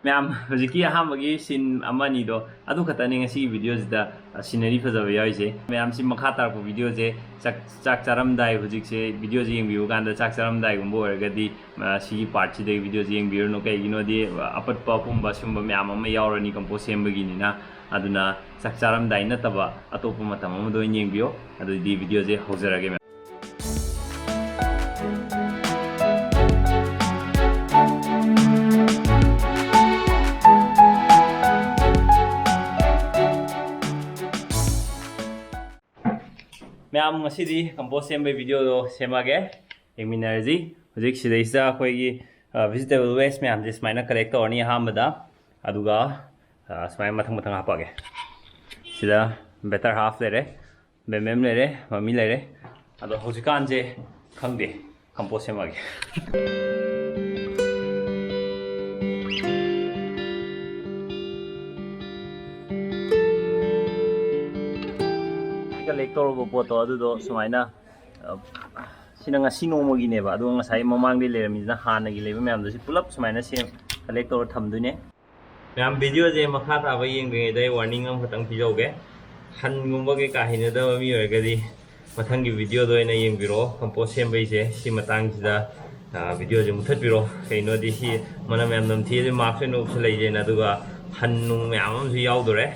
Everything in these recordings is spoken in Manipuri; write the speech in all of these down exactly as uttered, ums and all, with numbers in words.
ꯃꯌꯥꯝ, ꯍꯧꯖꯤꯛꯀꯤ ꯑꯍꯥꯟꯕꯒꯤ ꯁꯤꯟ ꯑꯃ ꯑꯅꯤꯗꯣ ꯑꯗꯨ ꯈꯛꯇꯅꯤ ꯉꯁꯤꯒꯤ ꯚꯤꯗꯤꯑꯣꯁꯤꯗ, ꯑ, ꯁꯤꯅꯔꯤ ꯐꯖꯕ ꯌꯥꯎꯔꯤꯁꯦ꯫ ꯃꯌꯥꯝꯁꯤ ꯃꯈꯥ ꯇꯥꯔꯛꯄ ꯚꯤꯗꯤꯑꯣꯁꯦ ꯆꯥꯛ, ꯆꯥꯛ ꯆꯥꯔꯝꯗꯥꯏ, ꯍꯧꯖꯤꯛꯁꯦ ꯚꯤꯗꯤꯑꯣꯁꯦ ꯌꯦꯡꯕꯤꯕ ꯀꯥꯟꯗ ꯆꯥꯛ ꯆꯥꯔꯝꯗꯥꯏꯒꯨꯝꯕ ꯑꯣꯏꯔꯒꯗꯤ, ꯑ, ꯁꯤꯒꯤ ꯄꯥꯔꯠꯁꯤꯗꯒꯤ ꯚꯤꯗꯤꯑꯣꯁꯦ ꯌꯦꯡꯕꯤꯔꯨꯅꯨ꯫ ꯀꯩꯒꯤꯅꯣꯗꯤ, ꯑ, ꯑꯄꯠꯄ ꯑꯄꯨꯝꯕ ꯁꯨꯝꯕ ꯃꯌꯥꯝ ꯑꯃ ꯌꯥꯎꯔꯅꯤ ꯀꯝꯄꯣꯁ ꯁꯦꯝꯕꯒꯤꯅꯤꯅ꯫ ꯑꯗꯨꯅ ꯆꯥꯛ ꯆꯥꯔꯝꯗꯥꯏ ꯅꯠꯇꯕ ꯑꯇꯣꯞꯄ ꯃꯇꯝ ꯑꯃꯗ ꯑꯣꯏꯅ ꯌꯦꯡꯕꯤꯌꯣ꯫ ꯑꯗꯨꯗꯤ ꯚꯤꯗꯤꯑꯣꯁꯦ ꯍꯧꯖꯔꯒꯦ, ꯃꯌꯥꯝ꯫ ꯃꯌꯥꯝ, ꯉꯁꯤꯗꯤ ꯀꯝꯄꯣꯁ ꯁꯦꯝꯕꯒꯤ ꯚꯤꯗꯤꯑꯣꯗꯣ ꯁꯦꯝꯃꯒꯦ, ꯌꯦꯡꯃꯤꯟꯅꯔꯁꯤ꯫ ꯍꯧꯖꯤꯛ ꯁꯤꯗꯩꯁꯤꯗ ꯑꯩꯈꯣꯏꯒꯤ, ꯑ, ꯚꯤꯖꯤꯇꯦꯕꯜ ꯋꯦꯁ ꯃꯌꯥꯝꯁꯦ ꯁꯨꯃꯥꯏꯅ ꯀꯂꯦꯛ ꯇꯧꯔꯅꯤ ꯑꯍꯥꯟꯕꯗ, ꯑꯗꯨꯒ, ꯑ, ꯁꯨꯃꯥꯏꯅ ꯃꯊꯪ ꯃꯊꯪ ꯍꯥꯞꯄꯛꯑꯒꯦ꯫ ꯁꯤꯗ ꯕꯦꯇꯔ ꯍꯥꯐ ꯂꯩꯔꯦ, ꯕꯦꯝꯕꯦꯝ ꯂꯩꯔꯦ, ꯃꯃꯤ ꯂꯩꯔꯦ꯫ ꯑꯗꯣ ꯍꯧꯖꯤꯛꯀꯥꯟꯁꯦ ꯈꯪꯗꯦ, ꯀꯝꯄꯣꯁ ꯁꯦꯝꯃꯛꯑꯒꯦ꯫ ꯀꯂꯦꯛ ꯇꯧꯔꯨꯕ ꯄꯣꯠꯇꯣ ꯑꯗꯨꯗꯣ ꯁꯨꯃꯥꯏꯅ, ꯑ, ꯁꯤꯅ ꯉꯁꯤ ꯅꯣꯡꯃꯒꯤꯅꯦꯕ, ꯑꯗꯨꯒ ꯉꯁꯥꯏ ꯃꯃꯥꯡꯗꯩ ꯂꯩꯔꯝꯃꯤꯁꯤꯅ ꯍꯥꯟꯅꯒꯤ ꯂꯩꯕ ꯃꯌꯥꯝꯗꯣ ꯁꯤ ꯄꯨꯂꯞ ꯁꯨꯃꯥꯏꯅ ꯁꯦꯝ, ꯀꯂꯦꯛ ꯇꯧꯔ ꯊꯝꯗꯣꯏꯅꯦ꯫ ꯃꯌꯥꯝ, ꯚꯤꯗꯤꯑꯣꯁꯦ ꯃꯈꯥ ꯇꯥꯕ ꯌꯦꯡꯗ꯭ꯔꯤꯉꯩꯗ ꯑꯩ ꯋꯥꯔꯅꯤꯡ ꯑꯃꯈꯛꯇꯪ ꯄꯤꯖꯍꯧꯒꯦ꯫ ꯍꯟꯒꯨꯝꯕ ꯀꯩꯀꯥ ꯍꯩꯅꯗꯕ ꯃꯤ ꯑꯣꯏꯔꯒꯗꯤ ꯃꯊꯪꯒꯤ ꯚꯤꯗꯤꯑꯣꯗ ꯑꯣꯏꯅ ꯌꯦꯡꯕꯤꯔꯛꯑꯣ꯫ ꯀꯝꯄꯣꯁ ꯁꯦꯝꯕꯩꯁꯦ ꯁꯤ ꯃꯇꯥꯡꯁꯤꯗ, ꯑ, ꯚꯤꯗꯤꯑꯣꯁꯦ ꯃꯨꯊꯠꯄꯤꯔꯣ꯫ ꯀꯩꯅꯣꯗꯤ ꯁꯤ ꯃꯅꯝ ꯌꯥꯝ ꯅꯝꯊꯤ, ꯑꯗꯨ ꯃꯥꯛꯁ ꯑꯣꯏꯅ ꯎꯞꯁꯜꯂꯛꯏꯁꯦꯅ, ꯑꯗꯨꯒ ꯍꯟ ꯅꯨꯡ ꯃꯌꯥꯝ ꯑꯃꯁꯨ ꯌꯥꯎꯗꯣꯔꯦ꯫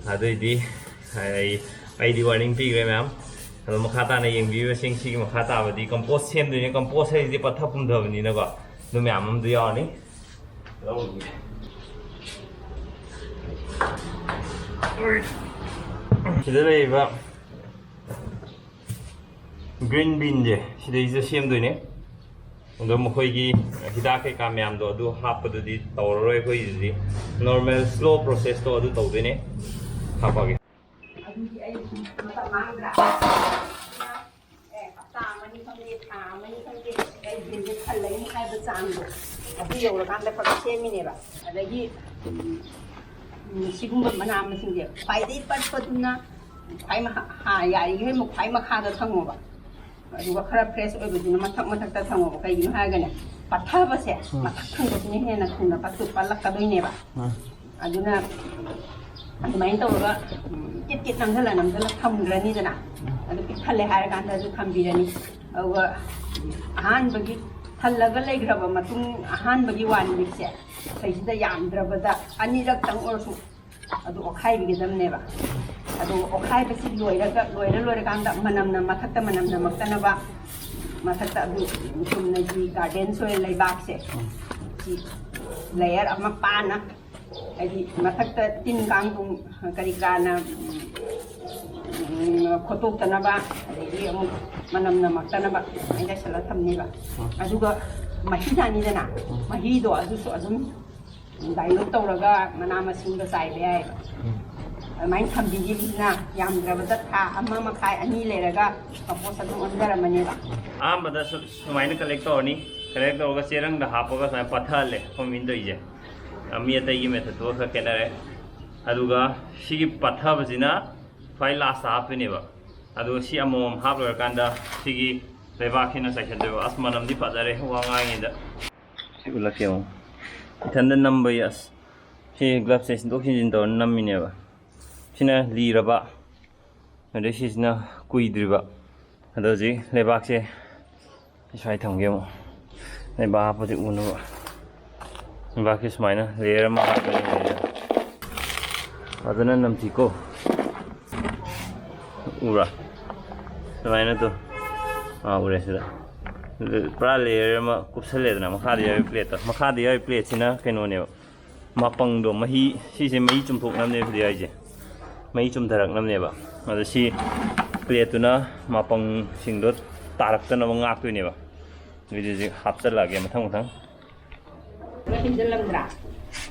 ꯑꯗꯨꯏꯗꯤ ꯑꯩ, ꯑꯩꯗꯤ ꯋꯥꯔꯅꯤꯡ ꯄꯤꯈ꯭ꯔꯦ, ꯃꯌꯥꯝ꯫ ꯑꯗꯣ ꯃꯈꯥ ꯇꯥꯅ ꯌꯦꯡꯕꯤꯔꯤꯕꯁꯤꯡ, ꯁꯤꯒꯤ ꯃꯈꯥ ꯇꯥꯕꯗꯤ ꯀꯝꯄꯣꯁ ꯁꯦꯝꯗꯣꯏꯅꯦ꯫ ꯀꯝꯄꯣꯁ ꯍꯥꯏꯁꯤꯗꯤ ꯄꯠꯊ ꯄꯨꯝꯊꯕꯅꯤꯅꯀꯣ, ꯑꯗꯨ ꯃꯌꯥꯝ ꯑꯃꯗꯤ ꯌꯥꯎꯔꯅꯤ꯫ ꯁꯤꯗ ꯂꯩꯔꯤꯕ ꯒ꯭ꯔꯤꯟ ꯕꯤꯟꯁꯦ ꯁꯤꯗꯩꯁꯤꯗ ꯁꯦꯝꯗꯣꯏꯅꯦ꯫ ꯑꯗꯣ ꯃꯈꯣꯏꯒꯤ ꯍꯤꯗꯥꯛ ꯀꯩꯀꯥ ꯃꯌꯥꯝꯗꯣ ꯑꯗꯨ ꯍꯥꯞꯄꯗꯨꯗꯤ ꯇꯧꯔꯔꯣꯏ꯫ ꯑꯩꯈꯣꯏꯒꯤꯗꯨꯗꯤ ꯅꯣꯔꯃꯦꯜ ꯁ꯭ꯂꯣ ꯄ꯭ꯔꯣꯁꯦꯁꯇꯣ ꯑꯗꯨ ꯇꯧꯗꯣꯏꯅꯦ꯫ ꯍꯥꯞꯄꯒꯦ꯫ ꯑꯗꯨꯗꯤ ꯑꯩ ꯃꯇꯝ ꯃꯥꯡꯗ꯭ꯔꯥ? ꯑꯦ, ꯍꯞꯇꯥ ꯑꯃꯅꯤ ꯈꯪꯗꯦ, ꯊꯥ ꯑꯃꯅꯤ ꯈꯪꯗꯦ, ꯑꯩ ꯌꯦꯟꯁꯦ ꯊꯜꯂꯅꯤ ꯍꯥꯏꯕ ꯆꯥꯡꯗꯣ ꯑꯗꯨ ꯌꯧꯔꯀꯥꯟꯗ ꯈꯔ ꯁꯦꯝꯃꯤꯅꯦꯕ꯫ ꯑꯗꯒꯤ ꯎꯝ, ꯁꯤꯒꯨꯝꯕ ꯃꯅꯥ ꯃꯁꯤꯡꯁꯦ ꯈ꯭ꯋꯥꯏꯗꯒꯤ ꯄꯠꯄꯗꯨꯅ ꯈ꯭ꯋꯥꯏ ꯃꯍꯥ-, ꯍꯥ-, ꯌꯥꯔꯤꯈꯩ ꯑꯃꯨꯛ ꯈ꯭ꯋꯥꯏ ꯃꯈꯥꯗ ꯊꯝꯃꯣꯕ꯫ ꯑꯗꯨꯒ ꯈꯔ ꯐ꯭ꯔꯦꯁ ꯑꯣꯏꯕꯗꯨꯅ ꯃꯊꯛ ꯃꯊꯛꯇ ꯊꯝꯃꯣꯕ꯫ ꯀꯩꯒꯤꯅꯣ ꯍꯥꯏꯔꯒꯅꯦ, ꯄꯠꯊꯕꯁꯦ ꯎꯝ꯫ ꯃꯊꯛ ꯊꯪꯕꯁꯤꯅ ꯍꯦꯟꯅ ꯊꯨꯅ ꯄꯠꯇꯨ ꯄꯠꯂꯛꯀꯗꯣꯏꯅꯦꯕ꯫ ꯎꯝ꯫ ꯑꯗꯨꯅ ꯑꯗꯨꯃꯥꯏꯅ ꯇꯧꯔꯒ, ꯎꯝ, ꯀꯤꯠ ꯀꯤꯠ ꯅꯝꯁꯤꯜꯂ ꯅꯝꯁꯤꯜꯂ ꯊꯝꯈ꯭ꯔꯅꯤꯗꯅ꯫ ꯎꯝ꯫ ꯑꯗꯨ ꯄꯤꯛ ꯊꯜꯂꯦ ꯍꯥꯏꯔꯀꯥꯟꯗ ꯑꯗꯨ ꯊꯝꯕꯤꯔꯅꯤ꯫ ꯑꯗꯨꯒ ꯑꯍꯥꯟꯕꯒꯤ ꯊꯜꯂꯒ ꯂꯩꯈ꯭ꯔꯕ ꯃꯇꯨꯡ, ꯑꯍꯥꯟꯕꯒꯤ ꯋꯥꯟ ꯋꯤꯛꯁꯦ ꯁꯤꯗꯩꯁꯤꯗ ꯌꯥꯝꯗ꯭ꯔꯕꯗ ꯑꯅꯤꯔꯛꯇꯪ ꯑꯣꯏꯔꯁꯨ ꯑꯗꯨ ꯑꯣꯠꯈꯥꯏꯕꯤꯒꯗꯕꯅꯦꯕ꯫ ꯑꯗꯨ ꯑꯣꯠꯈꯥꯏꯕꯁꯤ ꯂꯣꯏꯔꯒ, ꯂꯣꯏꯔ ꯂꯣꯏꯔꯀꯥꯟꯗ ꯃꯅꯝꯅ ꯃꯊꯛꯇ ꯃꯅꯝ ꯅꯝꯃꯛꯇꯅꯕ, ꯃꯊꯛꯇ ꯑꯗꯨ ꯆꯨꯝꯅꯒꯤ ꯒꯥꯔꯗꯦꯟ ꯁꯣꯏꯜ ꯂꯩꯕꯥꯛꯁꯦ, ꯁꯤ ꯂꯦꯌꯔ ꯑꯃ ꯄꯥꯅ, ꯍꯥꯏꯗꯤ ꯃꯊꯛꯇ ꯇꯤꯟ ꯀꯥꯡ ꯀꯔꯤ ꯀꯔꯥꯅ, ꯎꯝ, ꯈꯣꯠꯇꯣꯛꯇꯅꯕ, ꯑꯗꯒꯤ ꯑꯃꯨꯛ ꯃꯅꯝ ꯅꯝꯃꯛꯇꯅꯕ ꯑꯗꯨꯃꯥꯏꯅ ꯆꯥꯏꯁꯤꯜꯂ ꯊꯝꯅꯦꯕ꯫ ꯑꯗꯨꯒ ꯃꯍꯤ ꯆꯥꯅꯤꯗꯅ, ꯃꯍꯤꯗꯣ ꯑꯗꯨꯁꯨ ꯑꯗꯨꯝ ꯗꯥꯏꯂꯨꯠ ꯇꯧꯔꯒ ꯃꯅꯥ ꯃꯁꯤꯡꯗ ꯆꯥꯏꯕ ꯌꯥꯏꯑꯕ꯫ ꯑꯗꯨꯃꯥꯏꯅ ꯊꯝꯕꯤꯈꯤꯕꯁꯤꯅ ꯌꯥꯝꯗ꯭ꯔꯕꯗ ꯊꯥ ꯑꯃ ꯃꯈꯥꯏ, ꯑꯅꯤ ꯂꯩꯔꯒ ꯀꯝꯄꯣꯁ ꯑꯗꯨꯝ ꯑꯣꯟꯖꯔꯝꯃꯅꯦꯕ꯫ ꯑꯍꯥꯟꯕꯗ ꯁꯨ-, ꯁꯨꯃꯥꯏꯅ ꯀꯂꯦꯛ ꯇꯧꯔꯅꯤ꯫ ꯀꯂꯦꯛ ꯇꯧꯔꯒ ꯆꯦꯔꯪꯗ ꯍꯥꯞꯄꯒ ꯁꯨꯃꯥꯏꯅ ꯄꯠꯊꯍꯜꯂꯦ, ꯑꯩꯈꯣꯏ ꯃꯤꯅ ꯇꯧꯔꯤꯁꯦ꯫ ꯑ, ꯃꯤ ꯑꯇꯩꯒꯤ ꯃꯦꯊꯠꯇꯨꯒ ꯈꯔ ꯈꯦꯠꯅꯔꯦ꯫ ꯑꯗꯨꯒ ꯁꯤꯒꯤ ꯄꯠꯊꯕꯁꯤꯅ ꯈ꯭ꯋꯥꯏ ꯂꯥꯁꯇ ꯍꯥꯞꯇꯣꯏꯅꯦꯕ꯫ ꯑꯗꯨꯒ ꯁꯤ ꯑꯃꯃꯝ ꯍꯥꯞ ꯂꯣꯏꯔꯀꯥꯟꯗ ꯁꯤꯒꯤ ꯂꯩꯕꯥꯛꯁꯤꯅ ꯆꯥꯏꯁꯟꯗꯣꯏꯕ꯫ ꯑꯁ, ꯃꯅꯝꯗꯤ ꯐꯖꯔꯦ ꯋꯥ ꯉꯥꯡꯉꯤꯗ꯫ ꯁꯤ ꯎꯠꯂꯛꯀꯦ ꯌꯦꯡꯉꯣ꯫ ꯏꯊꯟꯗ ꯅꯝꯕꯒꯤ, ꯑꯁ, ꯁꯤ ꯒ꯭ꯂꯞꯁꯦ ꯁꯤꯟꯗꯣꯛ ꯁꯤꯟꯖꯤꯟ ꯇꯧꯔ ꯅꯝꯃꯤꯅꯦꯕ꯫ ꯁꯤꯅ ꯂꯤꯔꯕ, ꯑꯗꯩ ꯁꯤꯁꯤꯅ ꯀꯨꯏꯗ꯭ꯔꯤꯕ꯫ ꯑꯗꯣ ꯍꯧꯖꯤꯛ ꯂꯩꯕꯥꯛꯁꯦ ꯁ꯭ꯋꯥꯏ ꯊꯝꯒꯦ ꯑꯃꯨꯛ꯫ ꯂꯩꯕꯥꯛ ꯍꯥꯞꯄꯁꯦ ꯎꯅꯕ꯫ ꯂꯩꯕꯥꯛꯁꯦ ꯁꯨꯃꯥꯏꯅ ꯂꯦꯌꯔ ꯑꯃ ꯍꯥꯞꯄꯅꯤ꯫ ꯐꯖꯅ ꯅꯝꯊꯤꯀꯣ꯫ ꯎꯕ꯭ꯔꯥ? ꯁꯨꯃꯥꯏꯅ ꯇꯧ꯫ ꯑꯥ, ꯎꯔꯦ ꯁꯤꯗ꯫ ꯄꯨꯔꯥ ꯂꯦꯌꯔ ꯑꯃ ꯀꯨꯞꯁꯜꯂꯦꯗꯅ ꯃꯈꯥꯗ ꯌꯥꯎꯔꯤ ꯄ꯭ꯂꯦꯠꯇꯣ꯫ ꯃꯈꯥꯗ ꯌꯥꯎꯔꯤ ꯄ꯭ꯂꯦꯠꯁꯤꯅ ꯀꯩꯅꯣꯅꯦꯕ, ꯃꯄꯪꯗꯣ, ꯃꯍꯤ, ꯁꯤꯁꯦ ꯃꯍꯤ ꯆꯨꯝꯊꯣꯛꯅꯕꯅꯦꯕ ꯁꯤꯗ ꯌꯥꯎꯔꯤꯁꯦ, ꯃꯍꯤ ꯆꯨꯝꯊꯔꯛꯅꯕꯅꯦꯕ꯫ ꯑꯗꯣ ꯁꯤ ꯄ꯭ꯂꯦꯠꯇꯨꯅ ꯃꯄꯪꯁꯤꯡꯗꯣ ꯇꯥꯔꯛꯇꯅꯕ ꯉꯥꯛꯇꯣꯏꯅꯦꯕ꯫ ꯑꯗꯨꯗꯤ ꯍꯧꯖꯤꯛ ꯍꯥꯞꯆꯤꯜꯂꯛꯑꯒꯦ ꯃꯊꯪ ꯃꯊꯪ꯫ ꯈꯔ ꯍꯦꯟꯖꯜꯂꯝꯗ꯭ꯔꯥ?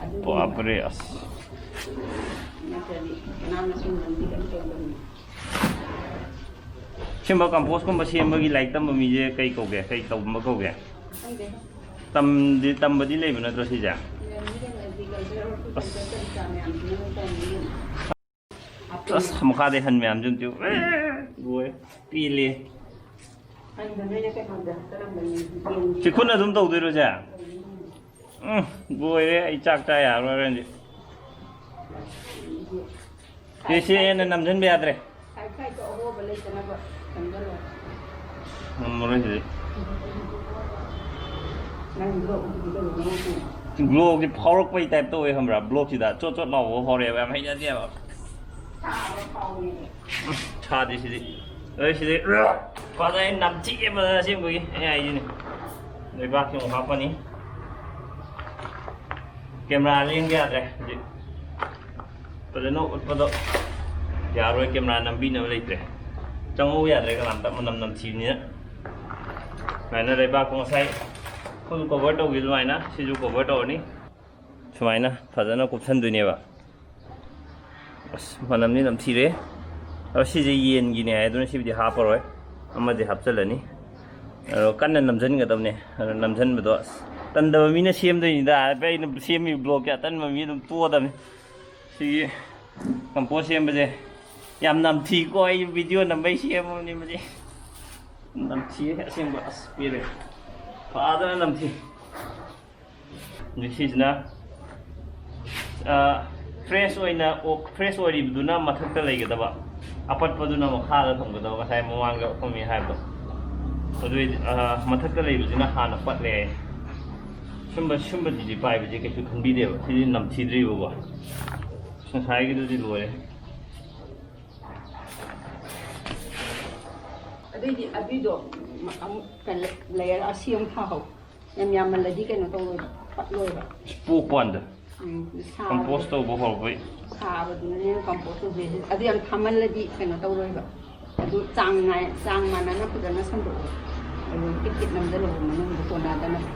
ꯑꯗꯨꯒꯤꯅꯦꯕ꯫ ꯕꯥꯞꯔꯦ, ꯑꯁ꯫ ꯅꯠꯇ꯭ꯔꯗꯤ ꯃꯅꯥ ꯃꯁꯤꯡ ꯅꯪꯗꯤ ꯀꯩꯝ ꯇꯧꯗꯕꯅꯤ꯫ ꯁꯤꯒꯨꯝꯕ ꯀꯝꯄꯣꯁꯀꯨꯝꯕ ꯁꯦꯝꯕꯒꯤ ꯂꯥꯏꯔꯤꯛ ꯇꯝꯕ ꯃꯤꯁꯦ ꯀꯩ ꯀꯧꯒꯦ? ꯀꯩ ꯇꯧꯕ ꯀꯧꯒꯦ? ꯈꯪꯗꯦ꯫ ꯇꯝꯗꯤ, ꯇꯝꯕꯗꯤ ꯂꯩꯕ ꯅꯠꯇ꯭ꯔꯣ ꯁꯤꯁꯦ? ꯂꯩꯔꯝꯅꯤ ꯀꯩꯅꯣ, ꯑꯦꯒ꯭ꯔꯤꯀꯜꯆꯔ, ꯍꯣꯔꯇꯤꯀꯜꯆꯔ ꯀꯔꯤ ꯀꯔꯥ ꯃꯌꯥꯝꯗꯨꯅ ꯂꯣꯏ ꯇꯝꯅꯤ ꯀꯩꯅꯣ꯫ ꯑꯁ, ꯃꯈꯥꯗꯩ ꯍꯟ ꯃꯌꯥꯝꯁꯦ ꯑꯝꯇ ꯌꯦꯡꯉꯨ꯫ ꯑꯦ, ꯂꯣꯏꯔꯦ꯫ ꯄꯦꯜꯂꯦ꯫ ꯍꯟꯗꯣ ꯅꯣꯏꯅ ꯀꯩꯅꯣꯗ ꯆꯠꯂꯝꯒꯅꯤ, ꯌꯦꯟ ꯁꯤ ꯈꯨꯠꯅ ꯑꯗꯨꯝ ꯇꯧꯗꯣꯏꯔꯣ ꯁꯦ? ꯎꯝ, ꯂꯣꯏꯔꯦ꯫ ꯑꯩ ꯆꯥꯛ ꯆꯥ ꯌꯥꯔꯔꯣꯏ ꯍꯣꯔꯦꯟꯗꯤ꯫ ꯁꯤ, ꯁꯤ ꯍꯦꯟꯅ ꯅꯝꯁꯤꯟꯕ ꯌꯥꯗ꯭ꯔꯦ꯫ ꯁꯥꯏꯠ ꯁꯥꯏꯠꯇ ꯑꯍꯣꯕ ꯂꯩꯇꯅꯕ ꯅꯝꯁꯤꯜꯂꯣ꯫ ꯉꯝꯃꯔꯣꯏ ꯁꯤꯗꯤ꯫ ꯅꯪ ꯕ꯭ꯂꯣꯛ ꯎꯗ꯭ꯔꯤ ꯀꯩꯅꯣ ꯅꯪ ꯎꯗ꯭ꯔꯤ? ꯕ꯭ꯂꯣꯛꯁꯤ ꯐꯥꯎꯔꯛꯄꯩ ꯇꯥꯏꯞ ꯇꯧꯋꯦ ꯈꯪꯕ꯭ꯔꯥ? ꯕ꯭ꯂꯣꯛꯁꯤꯗ ꯆꯣꯠ ꯆꯣꯠ ꯂꯥꯎꯕ ꯍꯧꯔꯛꯑꯦꯕ, ꯌꯥꯝ ꯍꯩꯅꯗꯦꯕ꯫ ꯁꯥꯕ ꯐꯥꯎꯋꯦꯕ꯫ ꯎꯝ, ꯁꯥꯗꯦ ꯁꯤꯗꯤ꯫ ꯑꯩ ꯁꯤꯗꯤ ꯐꯖꯅ ꯅꯝꯊꯤꯑꯦ ꯐꯖꯅ ꯑꯁꯦꯡꯕꯒꯤ꯫ ꯑꯩ ꯍꯥꯏꯁꯤꯅꯤ꯫ ꯂꯩꯕꯥꯛꯁꯤ ꯑꯃꯨꯛ ꯍꯥꯞꯄꯅꯤ꯫ ꯀꯦꯃꯦꯔꯥ ꯂꯦꯡꯕ ꯌꯥꯗ꯭ꯔꯦ ꯍꯧꯖꯤꯛ꯫ ꯐꯖꯅ ꯎꯠꯄꯗꯣ ꯌꯥꯔꯣꯏ, ꯀꯦꯃꯦꯔꯥ ꯅꯝꯕꯤꯅꯕ ꯂꯩꯇ꯭ꯔꯦ꯫ ꯆꯪꯍꯧ ꯌꯥꯗ꯭ꯔꯦ ꯀꯅꯥꯝꯇ, ꯃꯅꯝ ꯅꯝꯊꯤꯕꯅꯤꯅ꯫ ꯁꯨꯃꯥꯏꯅ ꯂꯩꯕꯥꯛꯇꯣ ꯉꯁꯥꯏ ꯐꯨꯜ ꯀꯣꯚꯔ ꯇꯧꯈꯤ ꯑꯗꯨꯃꯥꯏꯅ ꯁꯤꯁꯨ ꯀꯣꯚꯔ ꯇꯧꯔꯅꯤ꯫ ꯁꯨꯃꯥꯏꯅ ꯐꯖꯅ ꯀꯨꯞꯁꯟꯗꯣꯏꯅꯦꯕ꯫ ꯑꯁ, ꯃꯅꯝꯗꯤ ꯅꯝꯊꯤꯔꯦ꯫ ꯑꯗꯣ ꯁꯤꯁꯦ ꯌꯦꯟꯒꯤꯅꯦ ꯍꯥꯏ, ꯑꯗꯨꯅ ꯁꯤꯕꯨꯗꯤ ꯍꯥꯞꯄꯔꯣꯏ, ꯑꯃꯗꯤ ꯍꯥꯞꯆꯤꯜꯂꯅꯤ꯫ ꯑꯗꯣ ꯀꯟꯅ ꯅꯝꯁꯤꯟꯒꯗꯕꯅꯦ꯫ ꯑꯗꯣ ꯅꯝꯁꯤꯟꯕꯗꯣ, ꯑꯁ, ꯇꯟꯗꯕ ꯃꯤꯅ ꯁꯦꯝꯗꯣꯏꯅꯤꯗ꯫ ꯍꯥꯏꯐꯦꯠ ꯑꯩꯅ ꯁꯦꯝꯃꯤꯕ ꯕ꯭ꯂꯣꯛꯁꯦ ꯑꯇꯟꯕ ꯃꯤ ꯑꯗꯨꯝ ꯇꯣꯛꯑꯗꯕꯅꯤ꯫ ꯁꯤꯒꯤ ꯀꯝꯄꯣꯁ ꯁꯦꯝꯕꯁꯦ ꯌꯥꯝ ꯅꯝꯊꯤꯀꯣ꯫ ꯑꯩ ꯚꯤꯗꯤꯑꯣ ꯅꯝꯕꯩ ꯁꯦꯝꯃꯕꯅꯤ ꯃꯁꯤ꯫ ꯅꯝꯊꯤ ꯑꯁꯦꯡꯕ, ꯑꯁ, ꯄꯦꯜꯂꯦ꯫ ꯐꯖꯅ ꯅꯝꯊꯤ꯫ ꯍꯧꯖꯤꯛ ꯁꯤꯁꯤꯅ, ꯑ, ꯐ꯭ꯔꯦꯁ ꯑꯣꯏꯅ, ꯑꯣꯛ ꯐ꯭ꯔꯦꯁ ꯑꯣꯏꯔꯤꯕꯗꯨꯅ ꯃꯊꯛꯇ ꯂꯩꯒꯗꯕ, ꯑꯄꯠꯄꯗꯨꯅ ꯃꯈꯥꯗ ꯊꯝꯒꯗꯕ, ꯉꯁꯥꯏ ꯃꯃꯥꯡꯗ ꯑꯩꯈꯣꯏ ꯃꯤ ꯍꯥꯏꯕꯗꯣ꯫ ꯑꯗꯨꯏꯗꯤ, ꯑ, ꯃꯊꯛꯇ ꯂꯩꯕꯁꯤꯅ ꯍꯥꯟꯅ ꯄꯠꯂꯦ꯫ ꯁꯨꯝꯕ, ꯁꯨꯝꯕꯗꯨꯗꯤ ꯄꯥꯏꯕꯁꯦ ꯀꯩꯁꯨ ꯈꯟꯕꯤꯗꯦꯕ꯫ ꯁꯤꯗꯤ ꯅꯝꯊꯤꯗ꯭ꯔꯤꯕꯀꯣ꯫ ꯉꯁꯥꯏꯒꯤꯗꯨꯗꯤ ꯂꯣꯏꯔꯦ꯫ ꯑꯗꯨꯏꯗꯤ ꯑꯗꯨꯏꯗꯣ ꯑꯃꯨꯛ ꯀꯩꯅꯣ, ꯂꯦꯌꯔ ꯑꯁꯤ ꯑꯃꯨꯛ ꯊꯥꯍꯧ꯫ ꯌꯥꯝ ꯌꯥꯝꯃꯜꯂꯗꯤ ꯀꯩꯅꯣ ꯇꯧꯔꯣꯏꯕ, ꯄꯠꯂꯣꯏꯕ꯫ ꯄꯣꯛꯄ ꯀꯥꯟꯗ꯫ ꯎꯝ, ꯁꯥꯕꯗꯣ꯫ ꯀꯝꯄꯣꯁ ꯇꯧꯕ ꯍꯧꯔꯛꯄꯩ꯫ ꯁꯥꯕꯗꯨꯅꯅꯦ ꯀꯝꯄꯣꯁ ꯇꯧꯗꯣꯏꯁꯦ꯫ ꯑꯗꯨ ꯌꯥꯝ ꯊꯥꯃꯜꯂꯗꯤ ꯀꯩꯅꯣ ꯇꯧꯔꯣꯏꯕ꯫ ꯑꯗꯨ ꯆꯥꯡ ꯅꯥꯏ-, ꯆꯥꯡ ꯃꯥꯟꯅꯅ ꯐꯖꯅ ꯁꯟꯗꯣꯛꯑꯣ꯫ ꯑꯗꯨ ꯄꯤꯠ ꯄꯤꯠ ꯅꯝꯖꯜꯂꯣꯕ ꯃꯅꯨꯡꯗ ꯀꯣꯟꯅꯗꯅꯕ꯫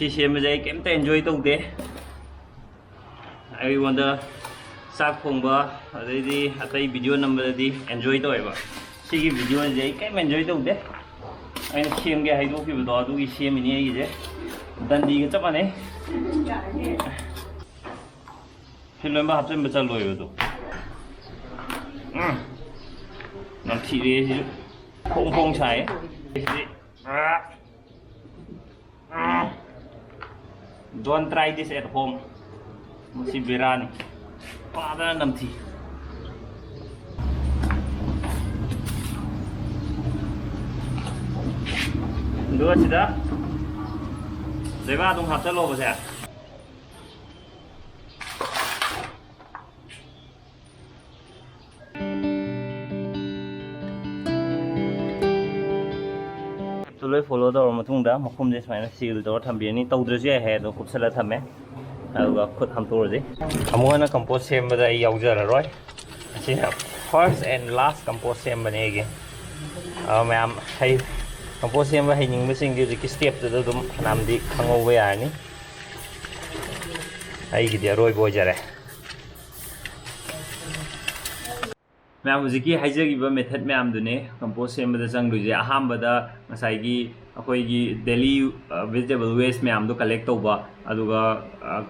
ꯁꯤ ꯁꯦꯝꯕꯁꯦ ꯑꯩ ꯀꯩꯝꯇ ꯑꯦꯟꯖꯣꯏ ꯇꯧꯗꯦ꯫ ꯑꯩꯉꯣꯟꯗ ꯆꯥꯛ ꯊꯣꯡꯕ ꯑꯗꯩꯗꯤ ꯑꯇꯩ ꯚꯤꯗꯤꯑꯣ ꯅꯝꯕꯗꯗꯤ ꯑꯦꯟꯖꯣꯏ ꯇꯧꯋꯦꯕ꯫ ꯁꯤꯒꯤ ꯚꯤꯗꯤꯑꯣꯁꯦ ꯑꯩ ꯀꯩꯝ ꯑꯦꯟꯖꯣꯏ ꯇꯧꯗꯦ꯫ ꯑꯩꯅ ꯁꯦꯝꯒꯦ ꯍꯥꯏꯗꯣꯛꯈꯤꯕꯗꯣ ꯑꯗꯨꯒꯤ ꯁꯦꯝꯃꯤꯅꯤ ꯑꯩꯒꯤꯁꯦ꯫ ꯗꯟꯗꯤꯒ ꯆꯞ ꯃꯥꯟꯅꯩ꯫ ꯐꯤꯂꯝꯕ ꯍꯥꯞꯆꯤꯟꯕ ꯆꯜꯂꯣꯏꯕꯗꯣ꯫ ꯎꯝ꯫ ꯅꯝꯊꯤꯔꯦ ꯁꯤꯁꯨ꯫ ꯐꯣꯡ ꯐꯣꯡ ꯁꯥꯏ꯫ ꯁꯤꯗꯤ꯫ ꯑꯥ꯫ Don't try this at home. ꯃꯁꯤ ꯕꯦꯔꯥꯅꯤ꯫ ꯐꯖꯅ ꯅꯝꯊꯤ꯫ ꯑꯗꯨꯒ ꯁꯤꯗ ꯂꯩꯕꯥꯛ ꯑꯗꯨꯝ ꯍꯥꯞꯆꯜꯂꯣꯕꯁꯦ꯫ ꯂꯣꯏ ꯐꯣꯂꯣ ꯇꯧꯔ ꯃꯇꯨꯡꯗ ꯃꯈꯨꯝꯁꯦ ꯁꯨꯃꯥꯏꯅ ꯁꯤꯜ ꯇꯧꯔ ꯊꯝꯕꯤꯔꯅꯤ꯫ ꯇꯧꯗ꯭ꯔꯁꯨ ꯌꯥꯏ ꯍꯥꯏ, ꯑꯗꯣ ꯀꯨꯞꯁꯜꯂ ꯊꯝꯃꯦ꯫ ꯑꯗꯨꯒ ꯈꯨꯠ ꯍꯥꯝꯇꯣꯛꯑꯁꯤ꯫ ꯑꯃꯨꯛ ꯍꯟꯅ ꯀꯝꯄꯣꯁ ꯁꯦꯝꯕꯗ ꯑꯩ ꯌꯥꯎꯖꯔꯔꯣꯏ꯫ ꯑꯁꯤꯅ first and last ꯀꯝꯄꯣꯁ ꯁꯦꯝꯕꯅꯦ ꯑꯩꯒꯤ꯫ ꯑ, ꯃꯌꯥꯝ ꯍꯩ, ꯀꯝꯄꯣꯁ ꯁꯦꯝꯕ ꯍꯩꯅꯤꯡꯕꯁꯤꯡꯗꯤ ꯍꯧꯖꯤꯛꯀꯤ ꯁ꯭ꯇꯦꯞꯇꯨꯗ ꯑꯗꯨꯝ ꯐꯅꯌꯥꯝꯗꯤ ꯈꯪꯍꯧꯕ ꯌꯥꯔꯅꯤ꯫ ꯑꯩꯒꯤꯗꯤ ꯑꯔꯣꯏꯕ ꯑꯣꯏꯖꯔꯦ꯫ ꯃꯌꯥꯝ ꯍꯧꯖꯤꯛꯀꯤ ꯍꯥꯏꯖꯈꯤꯕ ꯃꯦꯊꯠ ꯃꯌꯥꯝꯗꯨꯅꯦ ꯀꯝꯄꯣꯁ ꯁꯦꯝꯕꯗ ꯆꯪꯗꯣꯏꯁꯦ꯫ ꯑꯍꯥꯟꯕꯗ ꯉꯁꯥꯏꯒꯤ ꯑꯩꯈꯣꯏꯒꯤ ꯗꯦꯂꯤ ꯚꯤꯖꯤꯇꯦꯕꯜ ꯋꯦꯁ ꯃꯌꯥꯝꯗꯣ ꯀꯂꯦꯛ ꯇꯧꯕ, ꯑꯗꯨꯒ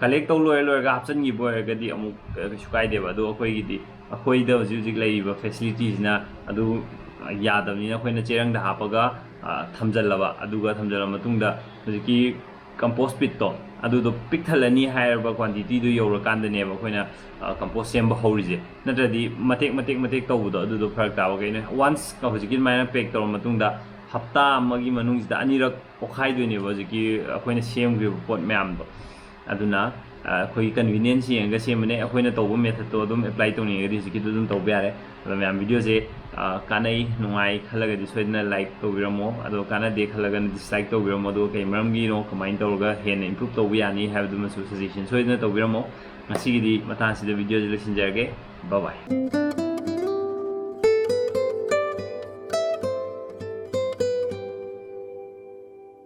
ꯀꯂꯦꯛ ꯇꯧ ꯂꯣꯏꯔ ꯂꯣꯏꯔꯒ ꯍꯥꯞꯆꯤꯟꯈꯤꯕ ꯑꯣꯏꯔꯒꯗꯤ ꯑꯃꯨꯛ ꯀꯩꯁꯨ ꯀꯥꯏꯗꯦꯕ꯫ ꯑꯗꯣ ꯑꯩꯈꯣꯏꯒꯤꯗꯤ, ꯑꯩꯈꯣꯏꯗ ꯍꯧꯖꯤꯛ ꯍꯧꯖꯤꯛ ꯂꯩꯔꯤꯕ ꯐꯦꯁꯤꯂꯤꯇꯤꯁꯤꯅ ꯑꯗꯨ ꯌꯥꯗꯕꯅꯤꯅ ꯑꯩꯈꯣꯏꯅ ꯆꯦꯔꯪꯗ ꯍꯥꯞꯄꯒ ꯊꯝꯖꯤꯜꯂꯕ꯫ ꯑꯗꯨꯒ ꯊꯝꯖꯤꯜꯂ ꯃꯇꯨꯡꯗ ꯍꯧꯖꯤꯛꯀꯤ ꯀꯝꯄꯣꯁ ꯄꯤꯠꯇꯣ ꯑꯗꯨꯗꯣ ꯄꯤꯛ ꯊꯜꯂꯅꯤ ꯍꯥꯏꯔꯕ ꯀ꯭ꯋꯥꯟꯇꯤꯇꯤꯗꯨ ꯌꯧꯔꯀꯥꯟꯗꯅꯦꯕ ꯑꯩꯈꯣꯏꯅ ꯀꯝꯄꯣꯁ ꯁꯦꯝꯕ ꯍꯧꯔꯤꯁꯦ꯫ ꯅꯠꯇ꯭ꯔꯗꯤ ꯃꯇꯦꯛ ꯃꯇꯦꯛ ꯃꯇꯦꯛ ꯇꯧꯕꯗꯣ ꯑꯗꯨꯗꯣ ꯐꯔꯛ ꯇꯥꯕ꯫ ꯀꯩꯅꯣ, ꯋꯥꯟꯁ ꯍꯧꯖꯤꯛꯀꯤ ꯑꯗꯨꯃꯥꯏꯅ ꯄꯦꯛ ꯇꯧꯔ ꯃꯇꯨꯡꯗ ꯍꯞꯇꯥ ꯑꯃꯒꯤ ꯃꯅꯨꯡꯁꯤꯗ ꯑꯅꯤꯔꯛ ꯄꯣꯛꯈꯥꯏꯗꯣꯏꯅꯦꯕ ꯍꯧꯖꯤꯛꯀꯤ ꯑꯩꯈꯣꯏꯅ ꯁꯦꯝꯈ꯭ꯔꯤꯕ ꯄꯣꯠ ꯃꯌꯥꯝꯗꯣ꯫ ꯑꯗꯨꯅ ꯑꯩꯈꯣꯏꯒꯤ ꯀꯟꯚꯤꯅꯤꯌꯦꯟꯁ ꯌꯦꯡꯉꯒ ꯁꯦꯝꯕꯅꯦ꯫ ꯑꯩꯈꯣꯏꯅ ꯇꯧꯕ ꯃꯦꯊꯠꯇꯣ ꯑꯗꯨꯝ ꯑꯦꯄ꯭ꯂꯥꯏ ꯇꯧꯅꯤꯡꯉꯒꯗꯤ ꯍꯧꯖꯤꯛꯀꯤꯗꯣ ꯑꯗꯨꯝ ꯇꯧꯕ ꯌꯥꯔꯦ꯫ ꯑꯗꯣ ꯃꯌꯥꯝ, ꯚꯤꯗꯤꯑꯣꯁꯦ ꯀꯥꯟꯅꯩ ꯅꯨꯡꯉꯥꯏ ꯈꯜꯂꯒꯗꯤ ꯁꯣꯏꯗꯅ ꯂꯥꯏꯛ ꯇꯧꯕꯤꯔꯝꯃꯣ꯫ ꯑꯗꯣ ꯀꯥꯟꯅꯗꯦ ꯈꯜꯂꯒꯅ ꯗꯤꯁꯂꯥꯏꯛ ꯇꯧꯕꯤꯔꯝꯃꯣ꯫ ꯑꯗꯨꯒ ꯀꯩ ꯃꯔꯝꯒꯤꯅꯣ, ꯀꯃꯥꯏꯅ ꯇꯧꯔꯒ ꯍꯦꯟꯅ ꯏꯝꯄ꯭ꯔꯨꯞ ꯇꯧꯕ ꯌꯥꯅꯤ ꯍꯥꯏꯕꯗꯨꯃꯁꯨ ꯁꯖꯦꯁꯟ ꯁꯣꯏꯗꯅ ꯇꯧꯕꯤꯔꯝꯃꯣ꯫ ꯉꯁꯤꯒꯤꯗꯤ ꯃꯇꯥꯡꯁꯤꯗ ꯚꯤꯗꯤꯑꯣꯁꯦ ꯂꯣꯏꯁꯤꯟꯖꯔꯒꯦ꯫ Bye bye꯫